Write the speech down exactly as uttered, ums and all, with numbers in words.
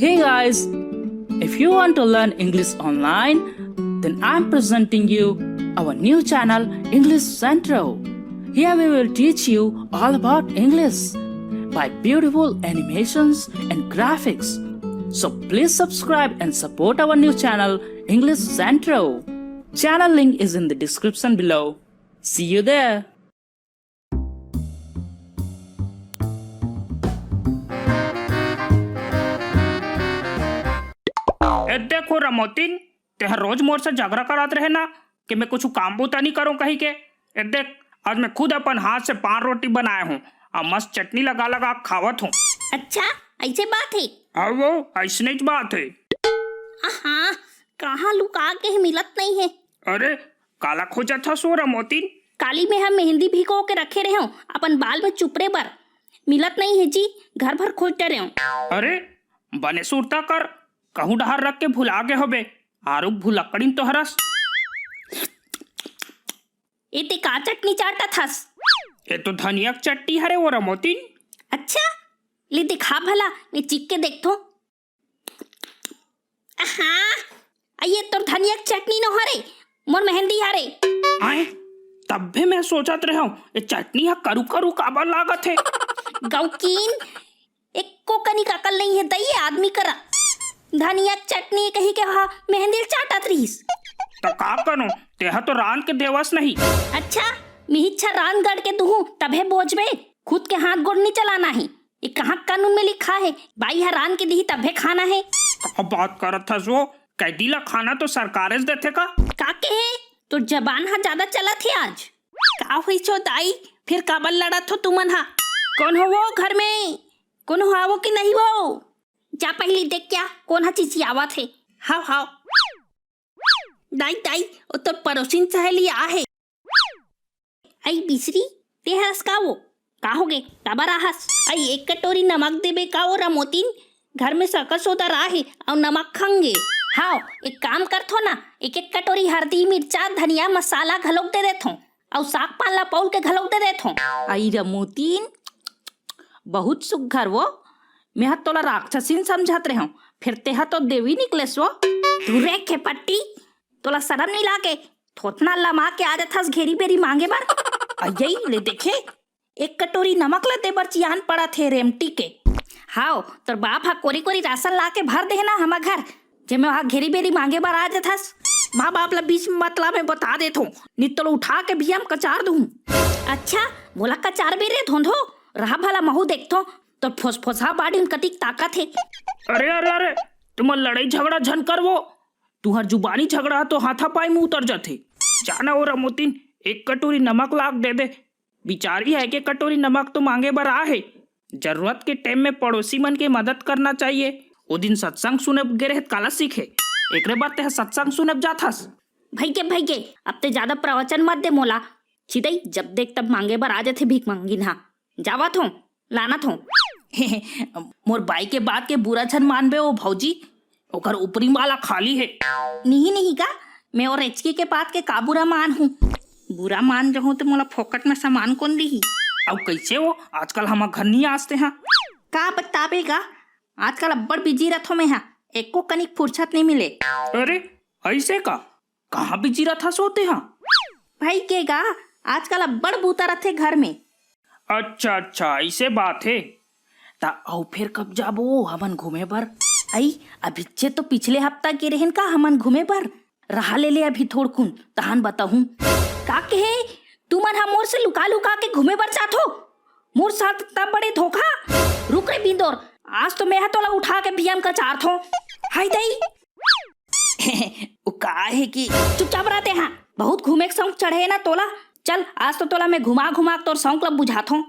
Hey guys, if you want to learn English online, then I'm presenting you our new channel, English Centro. Here we will teach you all about English by beautiful animations and graphics. So please subscribe and support our new channel, English Centro. Channel link is in the description below. See you there. ए देखो रमोतिन, तेहा रोज मोर से झगड़ा करत रहे ना कि मैं कुछ काम बूता नहीं करूं कहीं के। ए देख, आज मैं खुद अपन हाथ से पान रोटी बनाए हूँ और मस्त चटनी लगा लगा खावत हूँ। अच्छा, ऐसे बात है? हाँ वो, ऐसने च बात है। हाँ, कहाँ लुका के है, मिलत नहीं है। अरे, काला खोजत हस वो रमोतिन? काली में हम मेहंदी भिगो के रखे रहे हूँ अपन बाल में चुपरे बर, मिलत नहीं है जी, घर भर खोज डरे हूँ। अरे, बने सुरता कर, कहूँ डहार रख के भुला गे होबे, आरुग भुलक्कड़िन तो हरस। ए ते का चटनी चाटत हस? ए तो धनिया के चटनी हरे वो रमोतिन। अच्छा, ले दिखा भला, मैं चिख के देखथो। हाँ, आ ये तोर धनिया के चटनी नो हरे, मोर मेहंदी हरे। आए, तब्बे मैं सोचत रहे हूँ, ये चटनी हा करू करू काबर लागत है? गौकीन, एको कनिक अकल नहीं है दई आदमी करा। धनिया के चटनी कही के हा मेहंदी ल चाटत रहिस। तो का करूं, तेहा तो रांध के देवस नहीं। अच्छा, मिहिच्छा रांध गढ़ के दुहूं, तभे बोझबे। खुद के हाथ गोड़ नहीं चलाना है। ये कहाँ कानून में लिखा है? बाई हा रांध के दिही तभे खाना है। का बात करत हस वो? कैदी ला खाना तो सरकारे से देथे का? का के है? तोर जबान हा ज्यादा चलत है आज। का हुई छो दाई? फिर काबर लड़त हो तुमन हा? कौन हो वो घर में? कौन हो आवो कि नहीं वो? जा पहली देख क्या कौन हा चिचियावत है। हाव हाव। दाई दाई, ओ तोर पड़ोसिन सहेली आहे। आई बिसरी, ते हरस का वो? का होगे? काबर आहस? आई एक कटोरी नमक देबे का ओ रमोतिन? घर में सकस ओदर आहे अउ नमक खंगे। हाव, एक काम करथो ना, एक एक कटोरी हरदी, मिर्चा, धनिया, मसाला घलोक दे देथो अउ साग पान ला पौल के घलोक दे देथो। आई रमोतिन, बहुत सुग्घर वो। मेंहा तोला राक्षसीन समझत रहेंव, फेर तेहा तो देवी निकलेस वो। धुरे के पट्टी, तोला सरम नइ लागे? थोथना लमा के आ जाथस घेरी बेरी मांगे बर। अयई ले देखे, एक कटोरी नमक ला दे बर चियान पड़त हे रेमटी के। हाव, तोर बाप हा कोरी कोरी राशन ला के भर दे हे ना हमर घर, जेमे वहा घेरी बेरी मांगे बर आ जाथस। माँ बाप ला बीच में मतला में बता देथो, नित तोला उठा के बिया में कचार दूँ। अच्छा, मोला कचार बे रे धोंधो, रहा भला महू देखथो, तोर फोसफोसा बाड़ी में कतिक ताकत हे। अरे, अरे, अरे, तुमन लड़ाई झगड़ा झन करवो, तुहर जुबानी झगड़ा तो हाथापाई में उतर जाथे। जाना ओ रमोतिन, एक कटोरी नमक लाग दे दे। बिचारी हा एक कटोरी नमक तो मांगे बर आ हे। जरूरत के टाइम में पड़ोसी मन के मदद करना चाहिए। ओ दिन सत्संग सुने गे रहे त काला सीखे? एकरे बर तेहा सत्संग सुने जाथस? भइगे, भइगे, अब ते ज्यादा प्रवचन मत दे मोला। चिदई जब देख तब मांगे बर आ जाथे भीख मांगिन हा। जावत हों, लानत हों। मोर बाई के बात के बुरा झन मानबे ओ भौजी, ओकर ऊपरी माला खाली हे। नहीं, नहीं गा, मैं ओ रेचकी के बात के का बुरा मान हूँ? बुरा मान जहूँ त मोला फोकट में सामान कोन दिही? अउ कइसे वो? आजकल हमर घर नहीं आस तेहा। का बताबे गा, आजकल अब्बड़ बिजी रथों मैं हा, एको कनिक फुरसत नहीं मिले। अरे, अइसे का? कहाँ बिजी रथस ओ तेहा? भइगे गा, आजकल अब्बड़ बूता रथे घर में। अच्छा, अच्छा, अइसे बात हे। त अउ फेर कब जाबो हमन घूमे बर? अई, अभिच्चे तो पिछले हफ्ता गे रहेन का हमन घूमे बर? रहा ले ले अभी थोड़कुन, तहान बताहूँ। का कहे, तुमन हा मोर से लुका लुका के घूमे बर जाथो? मोर साथ इतना बड़े धोखा? रुक रे बिंदोर, आज तो मैं हा तोला उठा के बिया में कचारथों। हाय दई। वो का हे कि चुपचाप रह तेहा, बहुत घूमे के शौक चढ़े हे ना तोला। चल, आज तो तोला मैं घुमा घुमा के तोर शौक ला बुझाथों।